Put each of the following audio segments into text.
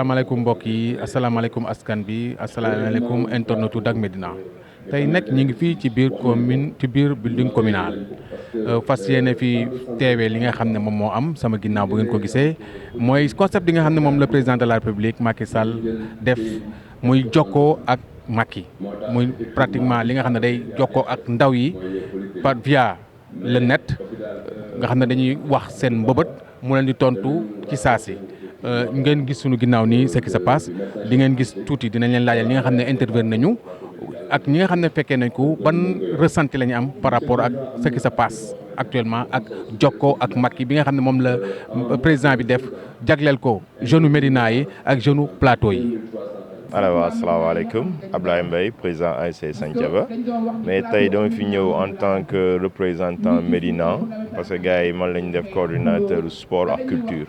asalaamaaleykum mbokk yi asalaamaaleykum askan bi asalaamaaleykum internetu Dak Médina tey nag ñu ngi fii ci biir commune ci biir building communal fas yéene fi teewee li nga xam ne moom moo am sama ginnaaw bu ngeen ko gisee mooy concept bi nga xam ne moom le président de la République Macky Sall def muy jokkoo ak Macky muy pratiquement li nga xam ne day jokkoo ak ndaw yi par via le net nga xam ne dañuy wax seen mbëbët mu leen di tontu ci saasi. ngeen gis sunu ginnaaw nii ce qui se passe di ngeen gis tuuti dinañ leen laajal ñi nga xam ne intervenir nañu ak ñi nga xam ne fekkee nañ ko ban ressenti la ñu am par rapport ak ce qui se passe actuellement ak jokkoo ak Macky bi nga xam ne moom la président bi def jagleel ko jeune Médina yi ak jeune plateau yi. alors asalaamaaleykum Ablaye Mbaye président ASC Santhiaba mais tey dama fi ñëw en tant que représentant Médina parce que gars yi man lañ def coordinateur sport ak culture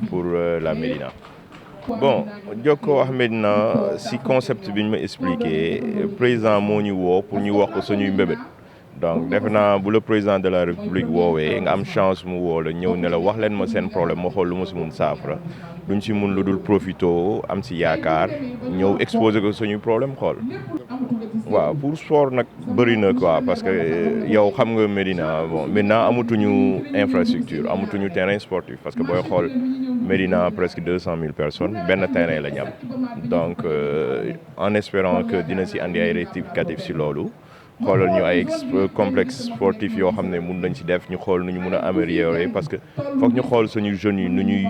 pour la Médina. bon jokkoo ak Médina si concept bi ñu ma expliqué président moo ñu woo pour ñu wax ko suñuy mbébét donc defe naa bu le président de la République woowee nga am chance mu woo la ñëw ne la wax leen ma seen problème ma xool lu ma si mun saafara duñ si mun lu dul profito am si yaakaar ñëw exposer ko suñu problème xool. waaw pour sport nag bëri na quoi parce que yow xam nga Médina bon maintenant amatuñu infrastructure amatuñu terrain sportif parce que booy xool Médina presque 200 000 personnes benn terrain la ñu am donc en espérant que dina si andi ay rectificatifs si loolu. xoolal ñu ay complexe sportif yoo xam ne mun nañ ci def ñu xool nu ñu mun a améliorer parce que foog ñu xool suñu jeunes yi nu ñuy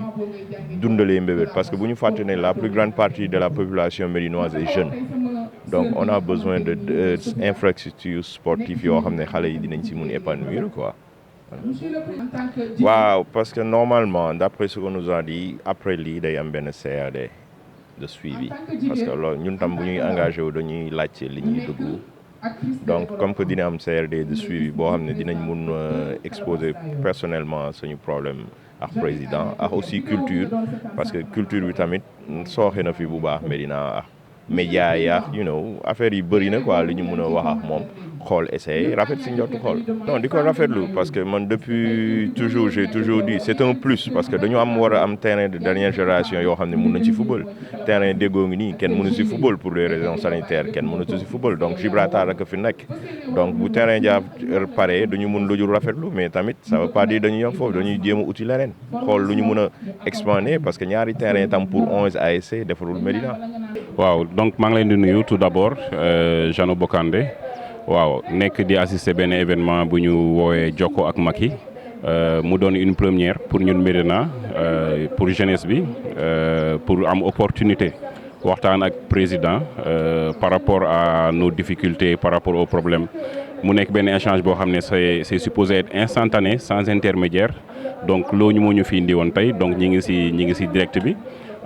dundalee mbébét parce que bu ñu fàtte ne la plus grande partie de la population médinoise est jeune donc on a besoin de infrastructures sportives yoo xam ne xale yi dinañ ci mun épanouir quoi. waaw parce que normalement d'après ce qu'on nous a dit après lii day am benn CRD de suivi parce que loolu ñun tam bu ñuy engagé wu dañuy laajte li ñuy dugg. donc comme que dina am CRD de suivi boo xam ne dinañ mun exposer personnellement suñu problème ak président ak aussi culture parce que culture bi tamit sooxe na fi bu baax Médina ak média yi ak affaire yi bëri na quoi li ñu mun a wax ak moom xool essayer rafet si njottu xool. non di ko rafetlu parce que man depuis toujours j'ai toujours dit c'est un plus parce que dañu war a am terrain de dernière génération yoo xam ne mun nañ ci football terrain déggoo ngi nii kenn mënu si football pour des raisons sanitaires kenn mënatu si football donc Gibraltar ak fi nekk donc bu terrain ja pare dañu mun lu jur rafetlu mais tamit ça veut pas dire dañuy yem foofu dañuy jéem a uti leneen xool lu ñu mun a expander parce que ñaari terrain tam pour 11 ASC defarul Médina. waaw donc maa ngi leen di nuyu tout d'abord Jeannot Bokandé waaw nekk di assister benn événement bu ñu woowee Jokkoo ak Macky mu doon une première pour ñun Médina pour jeunesse bi pour am opportunité waxtaan ak président par rapport à nos difficultés par rapport aux problèmes mu nekk benn échange boo xam ne c'est supposé être instantané sans intermédiaire donc loolu moo ñu fi indi woon tey donc ñi ngi ci direct bi.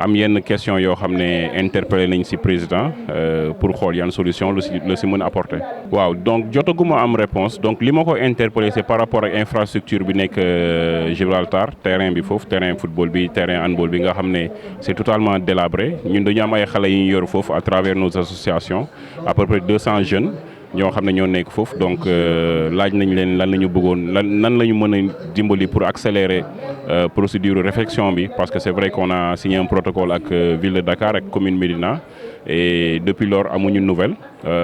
am yenn question yoo xam ne interpellé nañ ci président pour xool yan solution lu ci mën a apporter. waaw donc jotaguma am réponse donc li ma ko interpellé c'est par rapport ak infrastructure bi nekk Gibraltar terrain bi foofu terrain football bi terrain handball bi nga xam ne c'est totalement délabré ñun dañu am ay xale yu ñu yor foofu à travers nos associations à peu près 200 jeunes. ñoo xam ne ñoo nekk foofu donc laaj nañ leen lan la ñu bëggoon nan la ñu mën a dimbali pour accélérer procédure réflexion bi parce que c'est vrai qu'on a signé un protocole ak ville de Dakar ak commune Médina et depuis lors amuñu nouvelle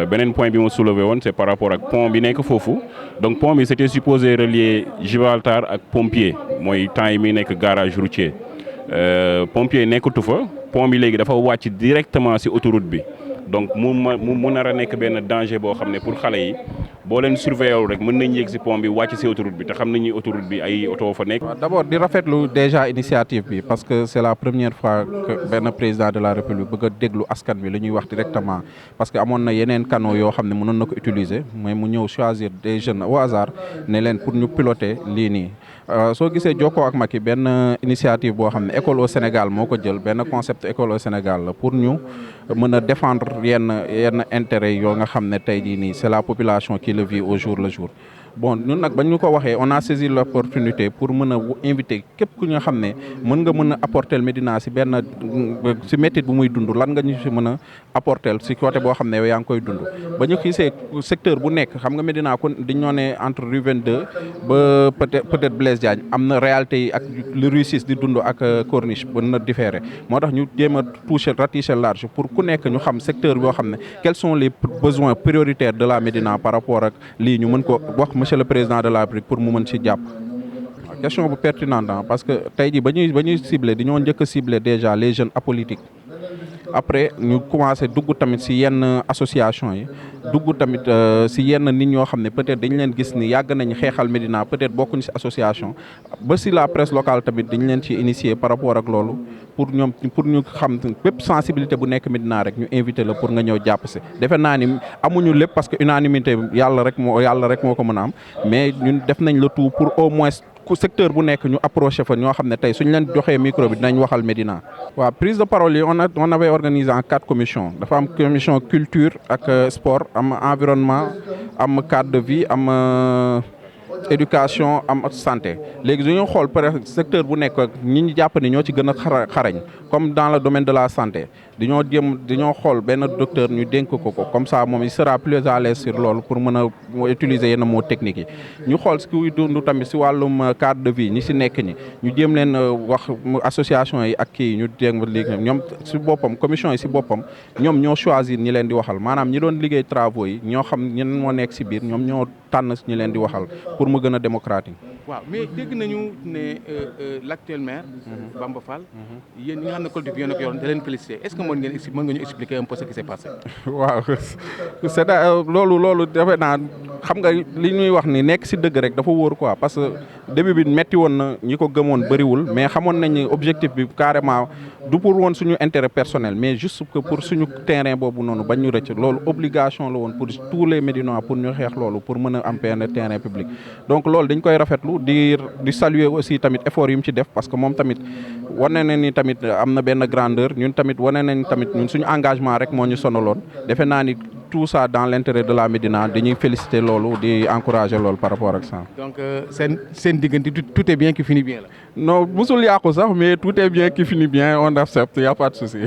beneen point bi ma soulevé woon c'est par rapport ak pont bi nekk foofu donc pont bi c'était supposé relier Gibraltar ak Pompier mooy temps yi muy nekk garage routier Pompier nekkatu fa pont bi léegi dafa wàcc directement ci autoroute bi. donc mu nar a nekk benn danger boo xam ne pour xale yi boo leen surveiller rek mën nañ yéeg ci pont bi wàcc ci autoroute bi te xam nañu autoroute bi ay oto fa nekk. d'abord di rafetlu déjà initiative bi parce que c'est la première fois que benn président de la République bëgg a déglu askan bi lu ñuy wax directement parce que amoon na yeneen canaux yoo xam ne mënoon na ko utiliser mais mu ñëw choisir des jeunes au hasard ne leen pour ñu piloter lii nii. soo gisee Jokkoo ak Macky benn initiative boo xam ne école au Sénégal moo ko jël benn concept école au Sénégal la pour ñu mën a défendre yenn intérêt yoo nga xam ne tey jii nii c'est la population qui le vit au jour le jour bon ñun nag ba ñu ko waxee on a saisi l'opportunité pour mën a inviter képp ku nga xam ne mën a apporter Médina si benn si métit bu muy dund lan nga ñu si mën a apporter si côté boo xam ne yow yaa ngi koy dund ba ñu gisee secteur bu nekk xam nga Médina kon dañ ñoo ne entre rue 22 ba peut-être Blaise Diagne am na réalité yi ak le rue 6 di dund ak corniche ba na différé moo tax ñu jéem a ratisser large pour ku nekk ñu xam secteur boo xam ne quels sont les besoins prioritaires de la Médina par rapport ak lii ñu mën ko wax monsieur le président de la République pour mu mën ci jàpp. Question bu pertinente parce que tey jii ba ñuy ciblé dañoo njëkk a ciblé déjà les jeunes apolitiques après ñu commencé dugg tamit ci yenn association yi dugg tamit ci yenn nit ñoo xam ne peut-être dañ leen gis ni yàgg nañ xeexal Médina peut-être bokkuñ ci association ba ci la presse locale tamit dañ leen ci initier par rapport ak loolu pour ñu xam bépp sensibilité bu nekk Médina rek ñu invité la pour nga ñëw jàpp ci defe naa ni amuñu lépp parce que unanimité yàlla rek moo ko mën a am mais ñun def nañ le tout pour au moins secteur bu nekk ñu approché fa ñoo xam ne tey suñ leen joxee micro bi dinañ waxal Médina. waaw prise de parole yi on avait organisé en 4 commissions dafa am commission culture ak sport am environnement am cadre de vie am éducation am santé léegi dañoo xool par secteur bu nekk ñi ñu jàpp ni ñoo ci gën a xarañ comme dans le domaine de la santé dañoo xool benn docteur ñu dénk ko comme ça moom il sera plus à l'aise sur loolu pour mën a utiliser yenn mots techniques yi ñu xool si kuy dund tamit si wàllum cadre de vie ñi si nekk ñi ñu jéem leen wax association yi ak kii ñu jéem léegi ñoom si boppam commission yi si boppam ñoom ñoo choisir ñi leen di waxal maanaam ñi doon liggéey travaux yi ñoo xam ñen moo nekk si biir ñoom ñoo tànn ñi leen di waxal pour mu gën a démocratique. waaw mais dégg nañu ne l'actuel maire Bamba Fall yéen ñi nga xam ne collectif yéen a ko yoroon da leen féliciter est-ce que mën nga ñu expliquer un peu ce qui s'est passé. waaw c'est loolu defe naa xam nga li ñuy wax ni nekk si dëgg rek dafa wóor quoi parce que début bi metti woon na ñi ko gëmoon bëriwul mais xamoon nañ ni objectif bi carrément du pour woon suñu intérêt personnel mais juste que pour suñu terrain boobu noonu bañ ñu rëcc loolu obligation la woon pour tous les Médinois pour ñu xeex loolu pour mën a am benn terrain public donc loolu dañ koy rafetlu di saluer aussi tamit effort yi mu ci def parce que moom tamit wane na ni tamit am na benn grandeur ñun tamit wane nañ tamit ñun suñu engagement rek moo ñu sonaloon defe naa ni tout ça dans l'intérêt de la Médina dañuy féliciter loolu di encourager loolu par rapport ak ça. donc seen diggante tout est bien qui finit bien là. non musul yàqu sax mais tout est bien qui finit bien on accepte y a pas de souci.